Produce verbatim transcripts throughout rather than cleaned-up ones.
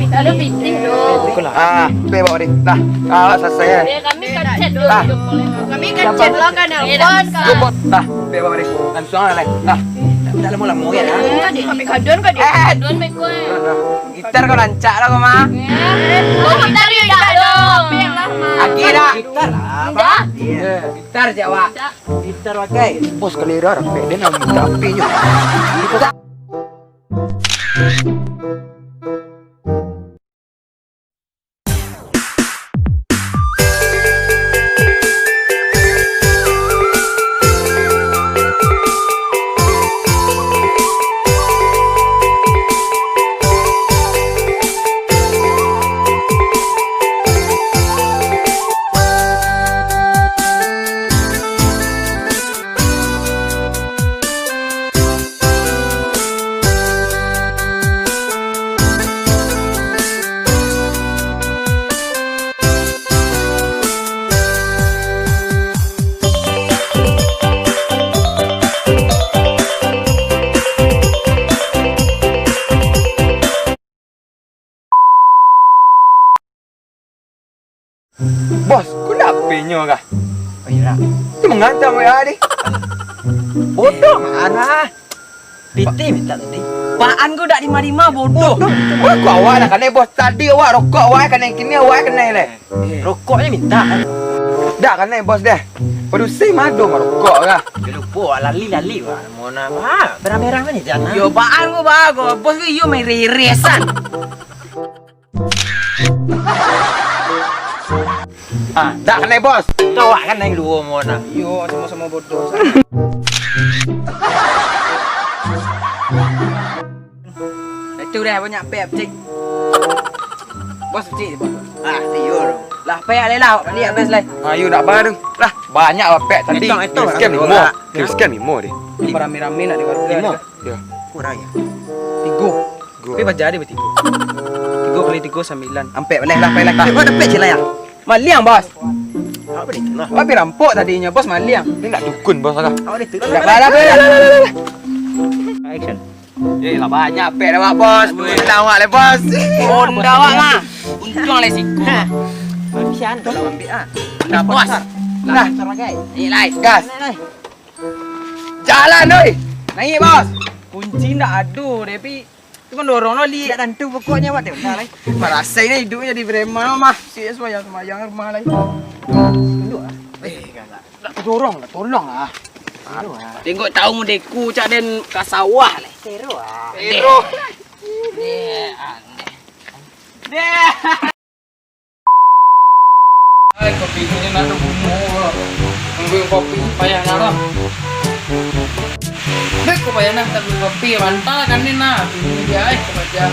Lalu pitih tu. Ah, pe bawa deh. Nah, awak selesai ya. Kami kacet dulu. Nah. Kami kacet lah kan, Alfon. Cukup. Nah, pe bawa deh. Langsung lah, nah. Tak lama-lama ya. Kami kadon kau deh. Eh, kadon beko. Gitar kau rancak lah kau mah. Kau gitar yo dak dong. Lagi dah. Gitar lah. Dah. Iya. Gitar siapa? Gitar pakai. Bos kalera rapek dia nak minta api je. Gitar. Bos, ko ndak H P-nyo kah? Oh, iyo, nak. Itu manganta W A deh. Bodoh, marah. Pitih minta tadi. Paan ko dak dima-dima, bodoh. Bodoh. Wah, ko awak nak kanai, bos. Tadi awak rokok, awak kanai, kini awak kanai leh. Eh, rokoknyo minta. Dak kanai, bos, deh. Padusi mado marokok kah? Yo lupo, lali-lali, wah. Mona, wah, berang-berang ni jangan. Yo, paan ko, bah, ko. Bos ko iyo main reresan. Ah, dak kanai, bos. Tu awak kanai duo mona. Iyo, samo-samo bodoh. Itu dah banyak pek, cik. Bos, cik, bos. Ah, tiur. Lah, pek alai lah, awak bali habis lai. Ayo, dak baru. Lah, banyak pek tadi. Hitung, hitung. Kirim sekian limo. Kirim sekian limo deh. Ini barame-rame nak di warga. Limo. Yo. Kurang ya? Tigo. Tigo. Tapi baja deh batigo. Tigo kali tigo, sambilan. Ampek baleh lah, ampek lah. Kau dapat je lah ya. Maliang, bos. Apa dia tu lah? Tapi rampok tadinyo, bos maliang. Ini nak dukun, bos, lah. Apa dia tu? Dah, dah, dah, dah, dah, dah. Action. Eh, lah banyak pek dah, bos. Duit dah awak leh, bos. Honda awak mah. Untung leh siku. Habisan. Tolong ambil ah. Dah, bos. Nah. Ni lai. Gas. Jalan, oi. Naik, bos. Kunci ndak ado, tapi tu kan dorong lo, li. Ndak tantu pokoknyo, awak tengok lah. Marasai ni hidupnyo di preman mah. Si sembahyang-sembahyang rumah lai. Tunduk ah. Eh, galak. Ndak todorong lah, tolong lah. Tengok tahu deku cak den ka sawah lai. Seru ah. Seru. Deh. Deh, aneh. Deh. Ai, kopi ko nyo nak bungo. Nunggu kopi payah nyo lah. Dek, ko payah nak tak kopi, mantap kan ni nak. Ini dia, ai, ko baca.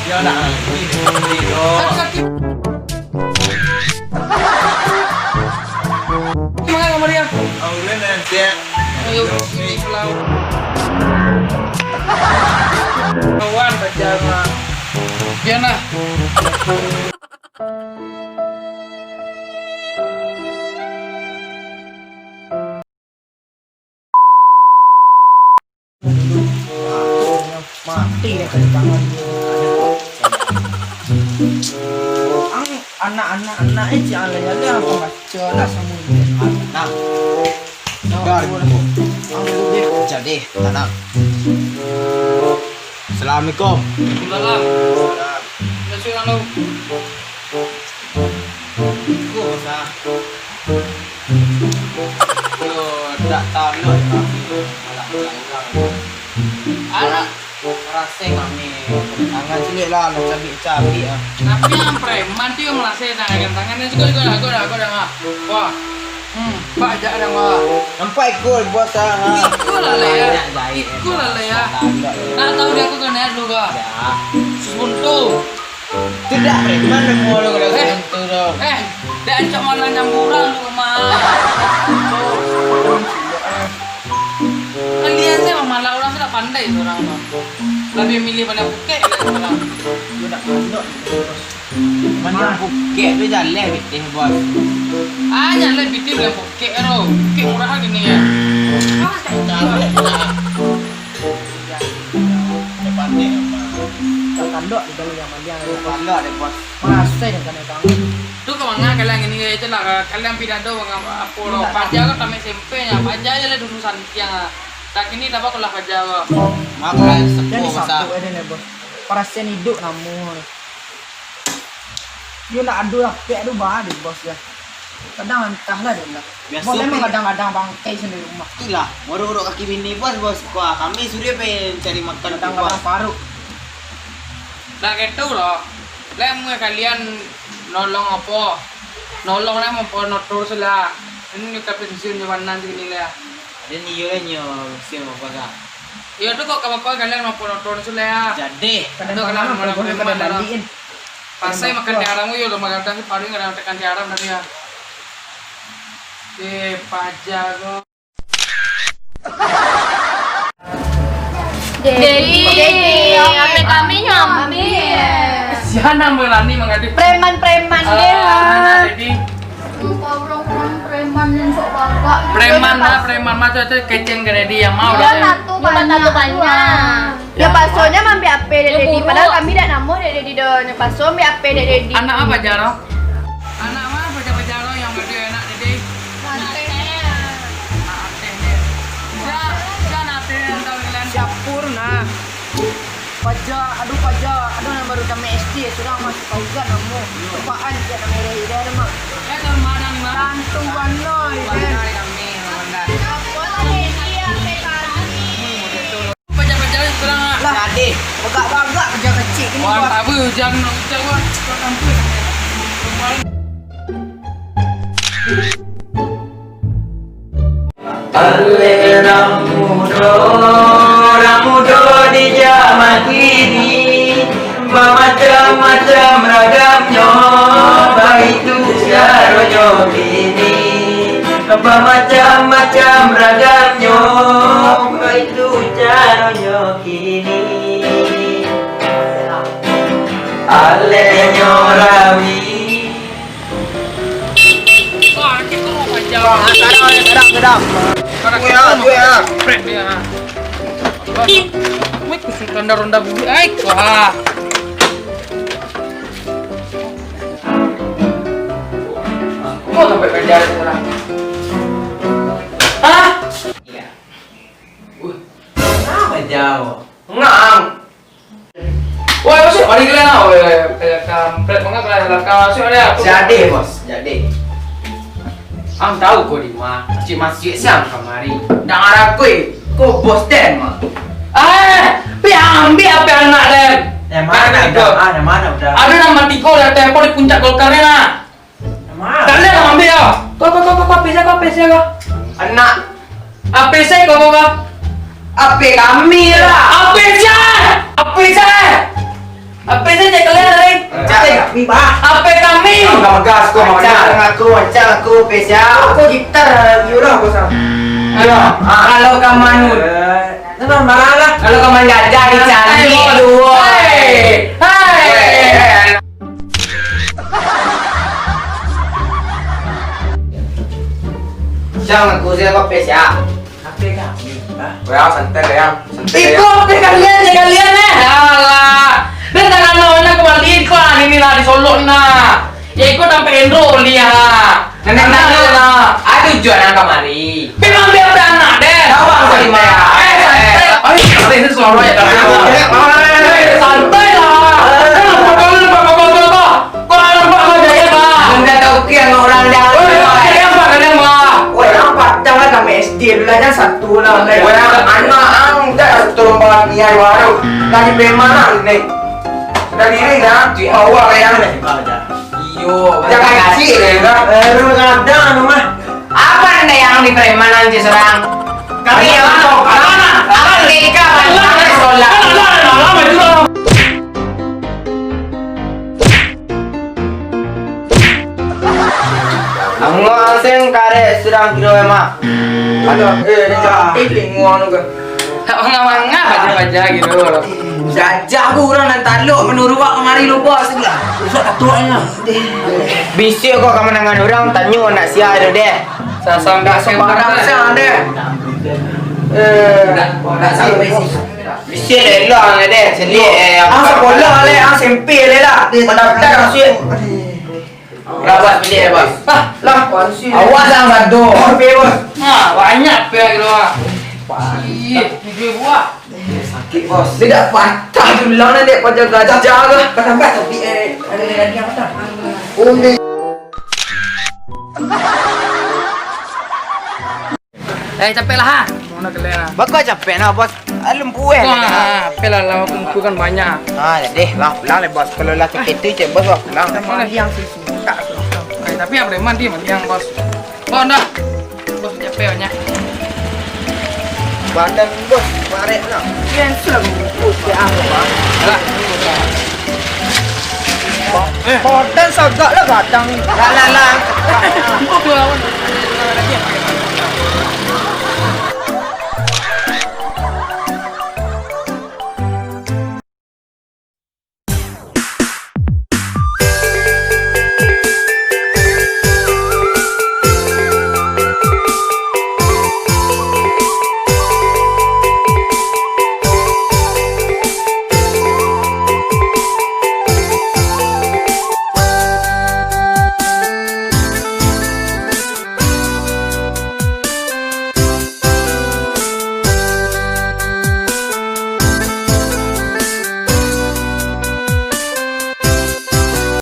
Dia nak, ini kopi tu. Sakit. Manga kamari ah? Ayo, sini pulang. Kawan baca mah. Dia nah. Mati deh kali tangan. Ang anak-anak, anak eh, cik alai-alai apa baca lah sama dia. Anak. Dar. Ang duduk deh. Jadi, anak. Assalamualaikum. Waalaikumsalam. Salam. Masuk lalu. Ko sah. Yo, dak tahu lo, tapi malah bilang-bilang. Alah. Merasa kami tangan cilik lah, lah cabik-cabik lah. Tapi yang preman tu yang merasa tangan, tangan ni suka, suka, suka, suka, suka, suka. Wah. Hmm, bajak dah, wah. Nampak ikut bos ah. Ikut lah, lah, ya. Banyak jahit, ikut lah, lah, ya. Salah, enggak, ya. Nak tahu dia aku kena dulu, kak. Ya. Sus buntu. Tidak preman namo lo kalau eh, seperti tu. Eh, dak cak malah nyamburan tu mah. Kalian saya malah orang sudah pandai orang mah. Lebih milih pandai pukek dari orang. Yo dak pandai, bos. Pandai pukek tu jaleh bitih, bos. Ah, jaleh bitih pandai pukek tu. Pukek murah gini ya. Ah, tak tahu. Iya. Depan ni apa? Depan Dok, di dalam yang maliang. Oh, pandok deh, Bos. Marasai deh kami, Bang. Tu ka manga kalian ini, itu lah, kalian pindah tu, Bang, apo lo, Indak. Paja ko tamat S M P nya, paja je lah dulu santiang, ah. Tak kini tak apa lah paja ko. Maaf lah, Jadi sepuh, Bos, ah. Satu aja nih, Bos. Parasaian hidup namu. Yo nak adu rapek adu bah deh, Bos, ya. Kadang antahlah deh lah. Biaso Bos emang pe- kadang-kadang bangkai sendiri rumah. Itulah, ngorok-ngorok kaki bini, Bos, Bos. Wah, kami sudah pe cari makan, Kadang-kadang Bos. Paruk. Dah gitu loh. Lah, mun kalian nolong apo? Nolong lah, mamponotor sila. Ini kita pensiun di mana segini lah. Ada ni, yo, nyo, siapa, Kak? Iyo tu kok, apa kalian mamponotor sila ya? Jadi. Kadang Aduh, kadang kadang mana kadang mana kadang mana. Balikin. Pasai makan tiaram yo, lo magadang si paling kadang tekan tiaram tadi ya. Eh, paja ko. Dedi, Dedi, H P kami nyambi. Siapa yang berani mengaduk? Preman-preman deh. Ah, Dedi. Sumpah, urang-urang preman yang sok bagak. Preman lah, preman mah tu, tu keceng ka Dedi yang mau Iya, lah. Tato Cuma banyak tato tu, banyak. Ah. Ya, pasonyo ambiak H P dek Yo, Dedi, buruk. Padahal kami dak namuah dek Dedi doh. Nyo paso ambiak H P dek Dedi. Anak apa, Jaro? Anak apa, Jaro, Jaro, yang gede anak Dedi? Ateh. Ateh, deh. Sia, sia anak Ateh yang tahu, Dilan? Syapur, nah. Paja, aduh paja, aduh nan baru tamat S D, surang masih Fauzan namo. Lupaan je namo dah, dah, dah, mak. Ya, tahun mana ni, Mak? Tantu bana, Mak. Bana, kami, Mak. Apa lagi dia, P K G? Paja-paja surang, ah. Lah, deh, bagak-bagak kerja kecil ni, Wan, Bos. Tabu, hujan, hujan, Wan. Kau tampil. Alek urang mudo, urang mudo di jaman kini, bamacam-macam ragamnyo, baitu caronyo kini. Bamacam-macam ragamnyo, baitu caronyo kini. Aleknyo rami. Wah, anjing tu, Wah, gadang, gadang, gadang. Weh, ah, weh, ah. Prank dia, ah. Wah, weh, kusutan dah ronda bulu. Ai, wah. Kau sampai kerja sekarang. Hah? Iya. Wah, kenapa jauh? Ngang. Woi, masuk, mari kalian lah. Woi, kayak kampret banget lah, belakang. Masuk, ada apa? Jadi, Bos, jadi. Ang tahu ko di ma? Masjid-masjid siang kamari. Ndak ngarah ko, eh. Ko Bos Den, mah. Eh, pi ambiak H P anak Den. Yang mana Kan udah? Ah, yang mana udah? Ada nama tiga lah, tempo di puncak Golkar ni, nah. Kalian lah ambil ya. Kau, kau, kau, kau, kau, P C, kau, P C, kau. Anak. Apa sih kau, kau, kau? Apa kami lah? Apa sih? Apa sih? Apa sih cek kalian tadi? Cak kami, bah. Apa kami? Kau nggak megas, kau nggak Macam megas. Aku, macam aku, P C. Aku gitar, biola, aku sama. Ya. Ah, kalau kau manut. Eh, tenang, marah lah. Kalau kau manjajah, dicari Hai, dua. Hai. Hai. Siang aku siapa pes ya? Apa kah? Hah? Wah, santai ya. Santai ya. Iko apa kalian, ya kalian eh? Alah. Dan tangan lawan aku balik kau ini lah disolok nah. Ya iko sampai endro lihat. Nenek tanya lah. Aduh, jualan kamari. Memang dia anak deh. Awak terima ya. Eh, santai. Ayo, santai, ini suara ya, tapi. Eh, santai lah. Eh, lupa, lupa, lupa, lupa, lupa. Kau lupa, kau jaya, Pak. Anda tahu kian orang dah. Oh, iya, kalian, Pak, kalian, Pak. Woi, apa? Jangan kami S D dulu lah, jangan satu lah. Woi, anak, ang, dah satu rombongan niat baru. Tadi preman lah, nih. Dari ini dah, di awal yang nih. Iyo, jangan kacik deh, dah. Baru kadang, mah. Apa anda yang di preman nanti serang? Kami yang masuk. Aman, aman, Deka, aman, aman, sekolah. Angah sing karek sedang kiro emak. Aduh, eh, Deka, piling uang tu ke? Tak mangah-mangah aja-aja gitu. Jajah aku urang nan talok manurut wak kamari lupa sebelah. Rusak katuaknya. Bisi kau ka manangan urang, tanyo nak sia tu deh. Sasam dak sembarang sia deh. Eh, dak sampai sih. Bisi elok ang deh, seni eh, ang sakolah leh, ang S M P leh lah. Mandaftar masuak. Lah, Bos, bisi, Bos. Ah, lah. Awas ang gaduah. Oke, Bos. Nah, banyak peh gitu ah. Ih, tujuh buah. Sakik, Bos. Dia dah patah tulang dah, dek, pajak gajah lah. Patah, patah, tapi, eh, ada lagi yang patah. Oh, ni. Eh, capek lah, ha? Mana kelihatan? Bakal capek nah, Bos. Alun puas. Wah, capek lah, lah, aku kan banyak. Ah, jadi lah, pulang lah, Bos. Kalau lah capek tu, cek Bos, lah, pulang. Sama lah. Yang sih, sih. Tak, sih. Eh, tapi yang preman dia, yang Bos. Bos, dah. Bos, capek banyak. Badan Bos, barek lah. Yang sudah bungkus, ya, Bos. Lah. Eh. Badan sagak lah gadang. Lah, lah, lah. Bos, dua lawan. Lagi apa?